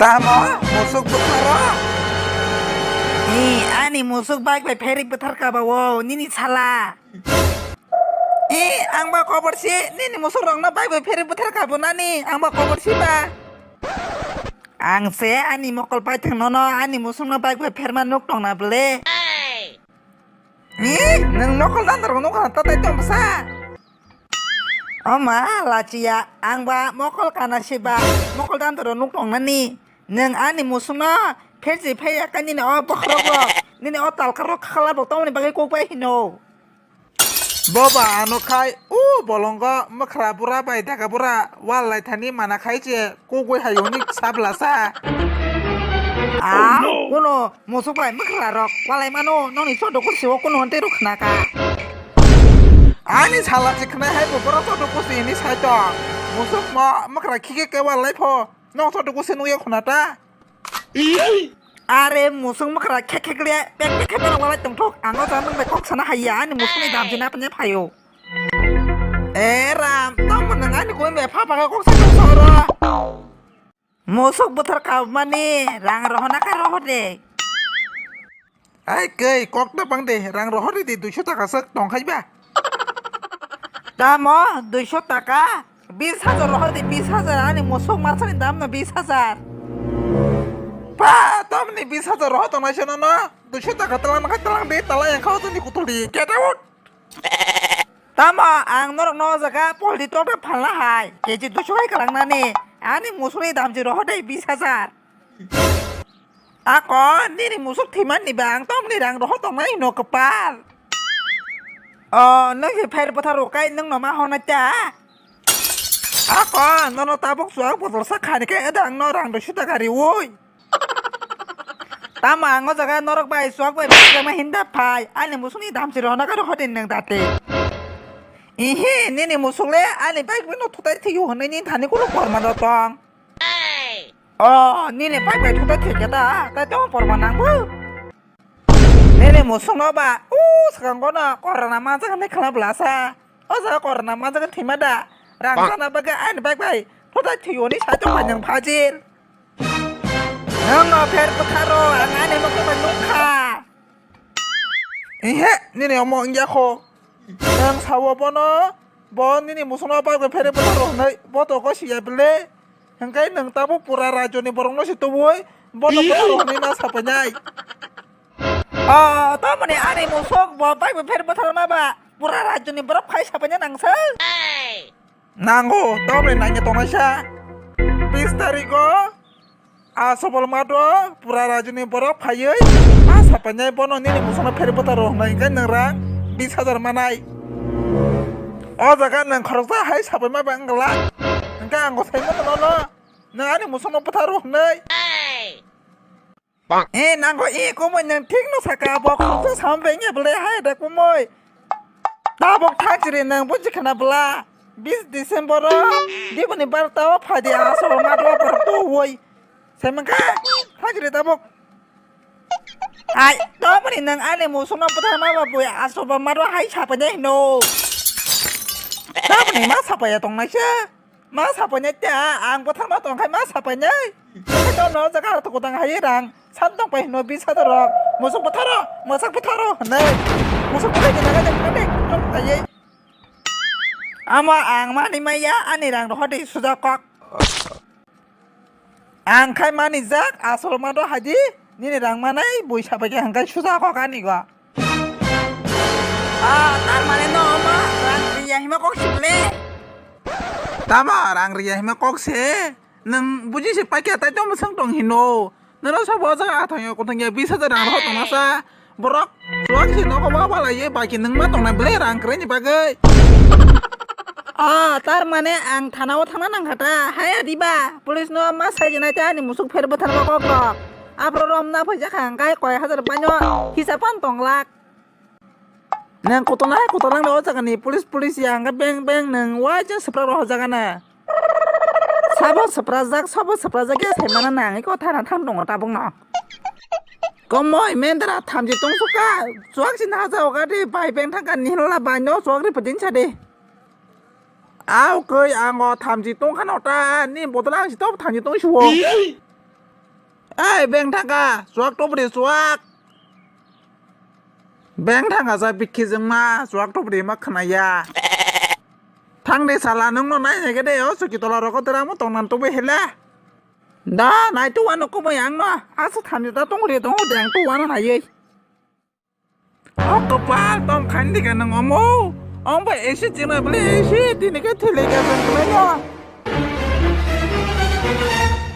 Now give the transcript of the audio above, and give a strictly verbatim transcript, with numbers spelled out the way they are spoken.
Tamo musuk bwtharo? Ni ani musuk bike bai pherik bwthar ka ba o nini sala. Eh, ang ba kobor si, nini musuk rok no bike bai pherik bwthar ka bo nani, ang ba kobor si ba. Ang se ani mokol paithang nono ani musuk no bike bai pherma nuk tong na bwle. Ni, nwng mokol dandar rok nuk ha ta tai tong bwsa. O ma, lachiya, ang ba mokol kana si ba, mokol dandar rok nuk tong nani. Nwng ani musuk no phersi pheya ka nini o bokhorok rok, nini o talkar rok khala rok tongmani bagwi kok bai hino. Boba ano khai u bolongo mwkhra bura bai daga bura wal lai thani mana khai che kugui hai hwnwi sabla sa. Ah, kuno musuk bai mwkhra rok walai mano noni chodo kursi o kuno hwnte rok khna ka. Ani sala se khna hai bo boro chodo kursi ni sai to. Musuk mo mwkhra khike ke wal lai pho. Nong chodo kursi nugya khna ta. Are musuk mwkhra khe khe kle pek pek khe pek walai tongthok. Ang o jaga nung bai kok sana haiya ani musuk ni dam jina panya phaio. E ram, tamo nang ani koi me pha pha kok sa kok soro. Musuk bwthar ka mani rang rohona ka roho de. Ai kei kok ta bang de rang roho de duiso taka sak tong khai ba. Tamo duiso taka. Bis hajar rohor di bis hajar ani musuk marsani dam no bis hajar. Pa, tamni bis hajar rohor tongnai se nono. Duiso taka talang nakai talang di talang yang khao tuni kutuli. Get out. Tamo ang norok no jaga poldi tokta phalna hai. Keji duiso hai kalang nani. Ani musukni dam ji rohor dai bis hajar. Ako nini musuk thimani ba ang tomni rang rohor tongnai hino kwpal. O nung se pher bwthar rok kai nung no ma hona cha. Ako nono tabuk chuak botol sa khani khe da ang no rang do sita gari oi. Tamo ang o jaga norok bai chuak bai bwsajak ma hinda phai ani musukni dam se rohor na ka rohor din nung date. Ihi nini musuk le ani bike bai no thutai thiyo hwnwi ni thani kulo korma do tong. O, nini bike bai thutai thwikhe ta, tai tamo porma nangbo. Nini musukno ba, o, swkango no corona manjak hinwi khwna bwlasa. O jaga corona manjak thwima da. Rang chana bagwi ani bike bai thutai thwiyo ni sai tongkha nwng phajil. Nwng no pher bwtharo, ang ani mokol bai nukha. Ehe, nini omo wngya kho. Nwng sao bono, bo nini musukno bike bai phere bwtharo hwnwi, bo to gosiya bwle. Hwnkhe nwng tabuk pura rajyoni borokno se tubui, bono bwtharo hwnwi ma sapainai. O, tamoni ani musuk bo bike bai phere bwtharo ma ba, pura rajyoni borok phai sapaina nangsa. Nango, tamoni nangya tongnaisa. Bis tarigo, A sobol mato pura rajini borok phaiwi a sapainai bono nini musukno pher bwtharo hwnwi hwnkhe nwng rang bis hajar manai. O jaga nwng khoroksa hai sapaima bai wng glak. Hwnkhe ang bo saimano nono nwng ani musukno bwtharo hwnwi. E nango e komoi nwng thikno saka bo khoroksa sama bai wngya bwle hai da komoi. Tabuk thakjiri nang buji khana bwla. Bis December o diboni barta o phadi aswk ma dwa borok to woi. Sai mankha thakjiri tabuk. Ai, toboni nang ani musukno bwtharma ba bui aswk ba ma dwa hai sapainai hino. Toboni ma sapaiya tongnaisa. Ma sapainai ta, ang bwtharma tongkhai ma sapainai. Tei to no jaga to kotang hai rang. San tong pai hino bis hajar rok. Musuk bwtharo, musuk bwtharo hinwi. Musuk bwthai ni jaga jang tong tong taiwi. Amo ang mani maya ani rang rohor di suja kok. Ang khai mani jak asol ma do haji nini rang manai bui sabai khe hangkai suja kok ani go. Ah, tar mane no ma rang riya hima kok sibole. Tamo rang riya hima kok se. Nwng buji se paikha tai tamo swng tong hino. Nono sabo o jaga athang yo kothang ya bis hajar rang rohor tongma sa. Borok chuwak se nogo ba balai ye bai khe nwng ma tongnai bwle rang kwrwi ni bagwi. Ah, tar mane ang thana o thangna nang kha ta. Hai adiba, police no ma sai jana ta ani musuk pher bwthar ba kok rok. Aphro rom na phaijak kha ang kai koi hajar bai no hisab pan tong lak. Nang kotolnai kotolnang o jaga ni police police ya hwnkhe beng beng nang wai jang swprak rok o jaga na. Sabo swprajak sabo swprajak ya sai mana nang iko thana thang tongo tabuk no. Komoi mendra thamchi tong suka chuak si na jaga de bai beng thang ka ni hla bai no chuak ri pudin sa de. Au koi ang o thamchi tong khano ta ni bodol ang si to thamchi tong suo. Ei, beng thangka, chuak tubri chuak. Beng thangka sa bikhi jengma, chuak tubri ma khnaya. Thangdi sala, nungno nai nai khe de, o suki tola rokho tera mo tongnan tubi hele. Da, nai tu wano kubui ang no, asa thani ta tong ri tong de ang tu wano nai. O kopal tong khan di ka nang omo. Ong ba esi chino bole esi tini ke thele ka jang khlai no.